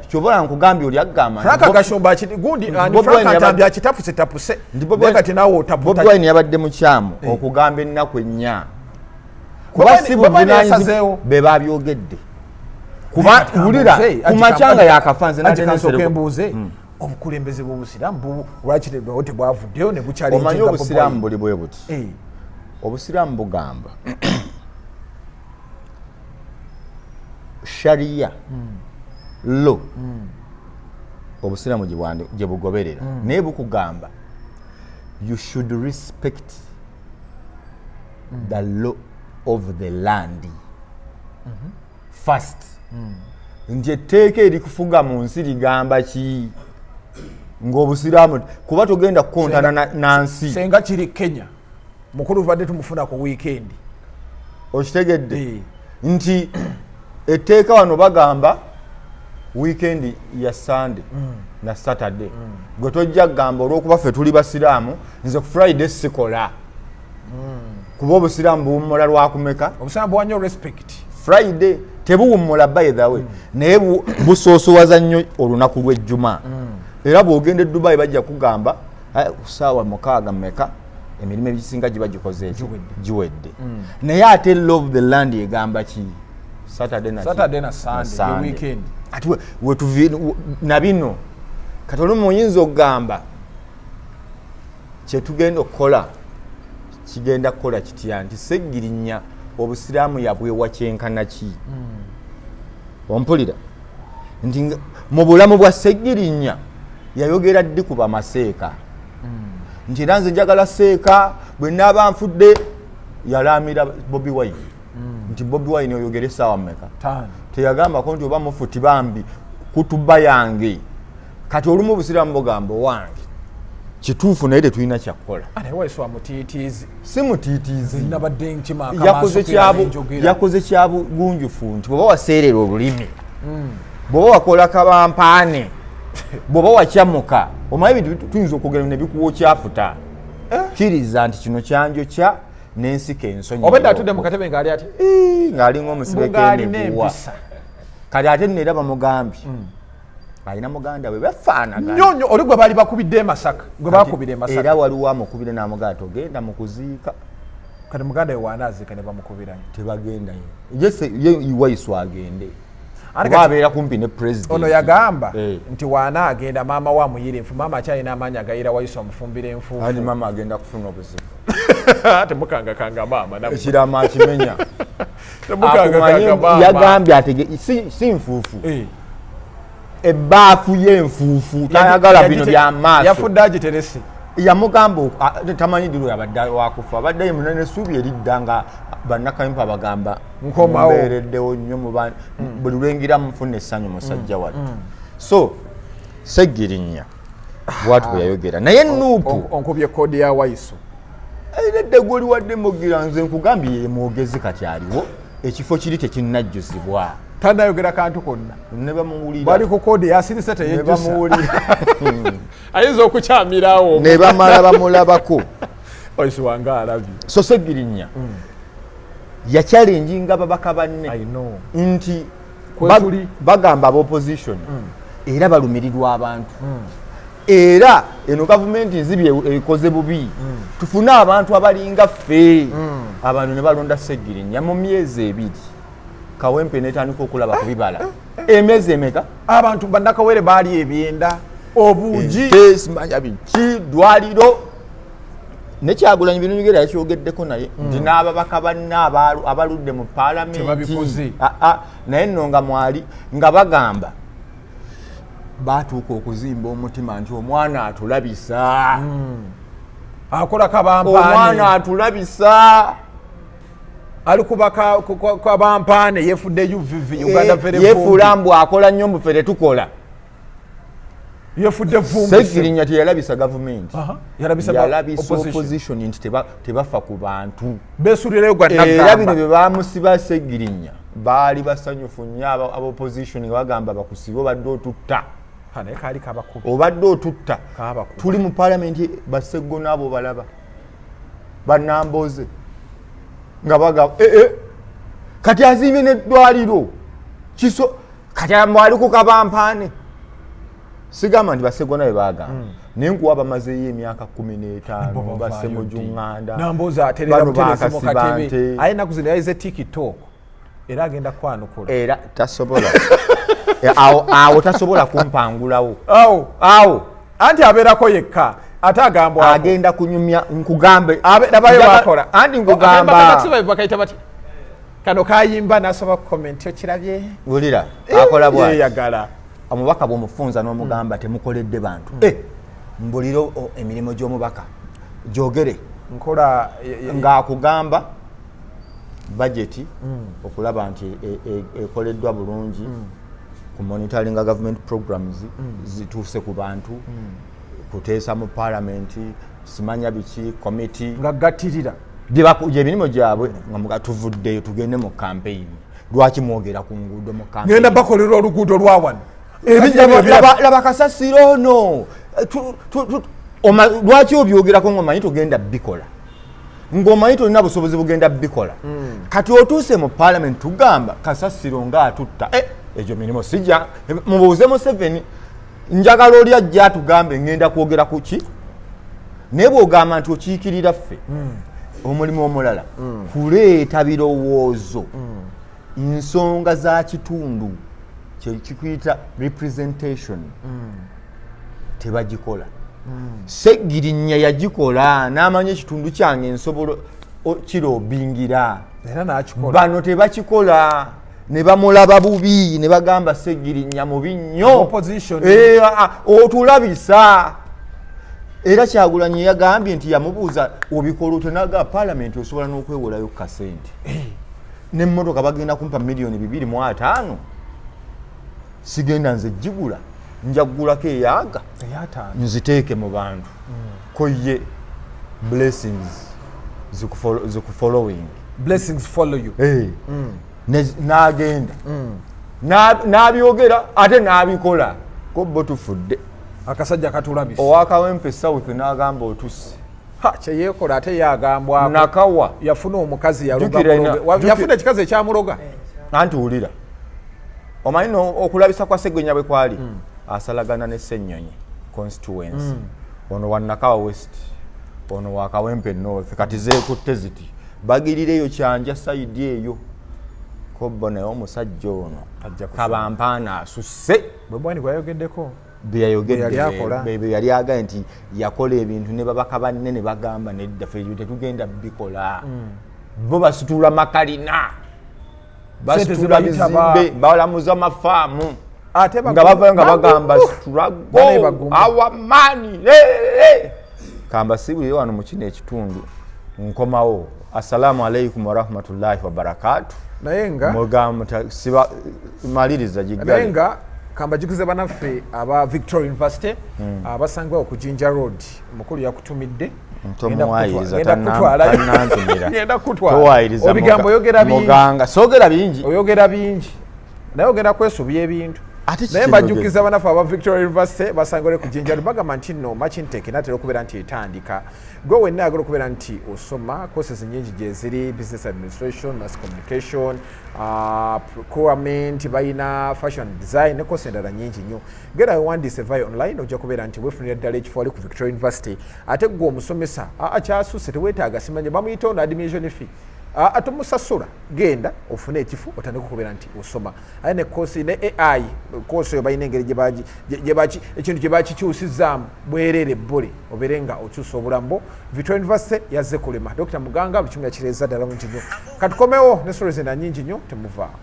kyobola nkugambye oli agamba nti Frank Gashumba gundi ani? Bobi Frank Wine Ntambi akitapuse tapuse. Nti Bobi Naye kati naawe otaputa. Bobi Wine yabadde mukyamu okugamba ennaku 4, kuba si Bobi Wine buvunaanyizibwa yasazeewo. be babyogedde, kuba Kati wulira, kambuuze, ku makya nga yakafa nze anti nadde kansooke Nsereko. mbuuze, obukulembeze bw'obusiraamu lwaki tebwavuddeyo ne Omanyi bukyalenjinga? obusiraamu buli bwe buti. Obusiraamu bugamba sharia law, obusiraamu gye bugoberera, naye bukugamba you should respect the law of the land first, nti etteeka erikufuga mu nsi ligamba ki ng'obusiraamu, kuba togenda kukontana na nsi. Senga kiri Kenya, mukulu tubadde tumufuna ku wiikendi. Okitegedde? Eh. Nti etteeka wano bagamba wiikendi ya Sunday na Saturday, gwe tojja kugamba olwokuba ffe tuli basiraamu, nze ku Friday sikola, kuba obusiraamu buwummula lwakumeka? Obusiraamu buwa respect. Friday tebuwummula, by the way, naye busoosowaza nnyo olunaku lw'ejjuma. Era bw'ogenda e Dubai bajja kugamba, "Ah, ku ssaawa 6 meka emirimu egisinga giba gikoze eki? Giwedde. Giwedde." Naye ate law of the land egamba ki? Saturday na ki? Saturday na Sunday, ye weekend. Ati na bino kati olumu oyinza okugamba kyetugenda okukola kigenda kukola kitya, nti Segirinya obusiraamu yabwewa kyenkana ki? Ompulira nti mu bulamu bwa Segirinya yayogera ddi ku bamaseeka nti era nze njagala seeka bwe naaba nfudde? Yalamira Bobi Wine nti Bobi Wine oyogere essaawa mmeka? 5. Teyagambako nti oba mufuti bambi kutuba yange. Kati olumu obusiraamu bugamba owange kituufu, naye tetulina kyakukola. Naye Waiswa mutiitiizi. Si mutiitiizi. Nabadde nkima. Yakoze kyabugunjufu nti bw'oba waseerera olulimi, bw'oba wakola kabampaane, bw'oba wakyamuka, omanyi ebintu tuyinza okwogera ne bikuwa okyafuta, kkiriza nti kino kyanjokya n'ensika ensonyi. Obedde atudde mu katebe ng'ali ati Ng'alinga omusibe ng'alina k'emiguwa. Empisa. Kati ate nno era bamugambye alina muganda we bafaanagana. Nnyo nnyo, oli gwe baali bakubidde e Masaka, gwe bakubira e Masaka. Era waliwo amukubire n'amugamba togenda mu kuziika. Kati muganda we waanaaziika ne bamukubirayo. Tebagendayo. Ye Waiswa agende Ate kuba kati- abeera kumpi ne president. Ono yagamba Eh. nti waana agenda, maama we amuyira enfu, maama akyalina amaanyi agayira Waiswa amufumbira Ani? enfuufu. Maama agenda kufuna obuzibu. Temukangakanga maama nammwe. Ekiraamo akimenya. Akumanye- yagambye atege si nfuufu, ebbaafu y'enfuufu, tayagala bino byamaaso. Yafudde agiterese. Yamugamba tamanyi diro yabadde wakufa, abadde munene essuubi eridda nga bannakayimpa bagamba Nkomawo. mbeereddewo nnyo buli lwengira mufuna essanyu musajja wattu. So Segirinya bwatu bwe yayogera, naye NUP Onkubye koodi ya Waiso. Eredde gwoli wadde mugira, nze nkugambye ye mwogezi kati aliwo, ekifo kiri tekinnajjuzibwa. Tanayogera kantu konna. Ne bamuwulira. Bali ku koodi yasirise. Ne Teyejjusa. bamuwulira. Ayinza okukyamirawo. Ne bamala bamulabako. Waiso wange alabye. So Segirinya yakyalenjinga babaka banne I know. nti Kwetuli. bagamba abopposition era balumirirwa abantu, era eno gavumenti nzibi, ekoze bubi, tufune abantu abalinga ffe. Abantu ne balonda Segirinya, mu myezi 2 Kawempe netandika okulaba ku bibala. Emyezi emeka? Abantu bannakawere baali ebyenda, obuugi. Ente, simanya biki, ddwaliro. Nekyagulanyi bino nyogera yakyogeddeko naye nti n'ababaka banne abaludde mu paalamenti Tebabikoze. Ah, ah, naye nno nga mwali nga bagamba batuuka okuzimba omutima nti omwana atulabisa. Akola kabampaane. Omwana atulabisa. Ali kuba kabampaane, yefudde UVV, Uganda very. Yefuula mbu akola nnyo, mbu ffe tetukola. Yefudde vumbi. Segirinya teyalabisa gavumenti. Aha, yalabisa Yalabisa opposition. opposition nti tebafa ku bantu. Besuulirayo gwa Era bino Nagamba. bye bamusiba Segirinya baali basanyufu nnyo aba opposition nga bagamba bakusibe, obadde otutta. Ha, naye kaali kabakubi. Obadde otutta. Kabakubi. Tuli mu palamenti, baseggona abo balaba banamboze nga bagamba "Eh, eh, kati azimbye neddwaliro kiso, kati mwali ku kabampaane." Sigamba nti baseggona bye bagamba, naye nkuwa bamazeeyo emyaka 15 basemujuŋŋanda. Nambozi aterera Bano buterezi mu bakasiba katebe. nte. Aye ennaku zino yayize TikTok, era agenda kwanukula. Era tasobola. Awo tasobola kumpangulawo. Awo. Awo. Anti abeerako yekka, ate agambwako. Agenda kunyumya, nkugambe. Labayo bakola. Anti nkugamba. Bakayita bati kano kayimba nasaba comment, okirabye? Wulira, akola bwati. Yeyagala. Omubaka bw'omufunza n'omugamba temukoledde bantu. Mbulire emirimu gy'omubaka gyogere. Nkola Ng'akugamba bajeti, okulaba nti ekoleddwa bulungi, ku monitoringa government programs zituuse ku bantu, kuteesa mu palamenti, simanya biki, committee. Nga gattirira. Gyemirimu gyabwe nga muga tuvuddeyo tugende mu campaign, lwaki mwogera ku nguudo mu campaign? Ngenda bakolera oluguudo lwa wano, ebijja. Laba kasasiro ono. Lwaki obyogerako ngaomanyi togenda bikola, ng'omanyi tolina busobozi bugenda bikola? Kati otuuse mu parliament tugamba kasasiro ngaatutta. Eh, egyo mirimu sijja mubuuze Museveni, njagala oli ajja atugambe ngenda kwogera ku ki. Naye bw'ogamba nti okiikirira ffe, omulimu omulala kuleeta birowoozo, nsonga za kitundu, kyekikuyita representation, tebagikola. Segirinya yagikola n'amanya ekitundu kyange nsobola kirobingira. Era nakikola. Bano tebakikola, ne bamulaba bubi, ne bagamba Segirinya mubi nnyo. Opposition. Eh, ah, ah, otulabisa. Era Kyagulanyi yagambye nti yamubuuza obikola otya, naga palamenti osobola n'okwewolayo kasente nemmotoka bagenda kumpa miliyoni 250, sigenda nze gigula, nja kugulako eyaaga Eyataano. nziteeke mu bantu, ko ye blessings zikufollowing. Blessings follow you. Eh. N'agenda n'abyogera ate n'abikola, ko bo tufudde. Akasajja katulabisa. Owakawempe South n'agamba otusse. Ha, kyeyeekola ate ye agambwako. Nakawa. Yafuna omukazi yaloga. Jjukira Yafuna ekikazi ekyamuloga. Anti wulira, omanyi no okulabisa kwa Segwenya bwe kwali asalagana ne Ssenyonyi constituency, ono wa Nakawa West, ono wa Kawempe North, kati zeekutte ziti bagirireyo Kyanja side eyo kobbo, naye omusajja ono Ajja kusoma. kabampaana asusse. Bwe bwani gwayogeddeko. Bye Bye yali akola. Bye yali agaye nti yakola ebintu ne babaka banne ne bagamba nedda, ffe ebyo tetugenda bikola, bo basitula makalina. Basitula bizimbe, balamuza mafaamu nga bavayo nga bagamba struggle our money. Kambasibulire wano mu kino ekitundu, nkomawo. Assalamu alaikum warahmatullahi wabarakatu. Naye nga mugamba siba maliriza. Naye giggale. Nga kambajukize banaffe aba Victoria University abasangibwa ku Jinja Road, omukulu yakutumidde. Tomuwayiriza. Genda kutwalayo. Tanantumira. Genda kutwala. Towayiriza. Ebigambo oyogera bingi. Muganga soogera bingi. Oyogera bingi, naye ogenda kwesubya ebintu. Ate kiki Naye ky'oyogera? mbajjukiza banaffe aba Victoria University basangibwa ku Jinja Road, bagamba nti nno March intake natera okubeera nti etandika. Gwe wenna ayagala okubeera nti osoma, courses nyingi gyeziri: business administration, mass communication, procurement, balina fashion design ne course endala nyingi nnyo. Genda wewandiise via online, ojja kubeera nti wefunira ddala ekifo wali ku Victoria University. Ate gwe omusomesa, aa, kyasusse, teweetaaga simanye bamuyita ono admission fee. Aa, tomusasula, genda ofune ekifo otandike okubeera nti osoma. Aye ne course ne AI course oyo balina engeri gye ekintu gye bakikyusizaamu bwereere bbule, obeere nga okyusa obulamu bwo. Victoria University yazze kulema Dr Muganga buli kimu yakireeza ddala bungi nnyo. Katukomewo ne stories endala nyingi nnyo, temuvaawo.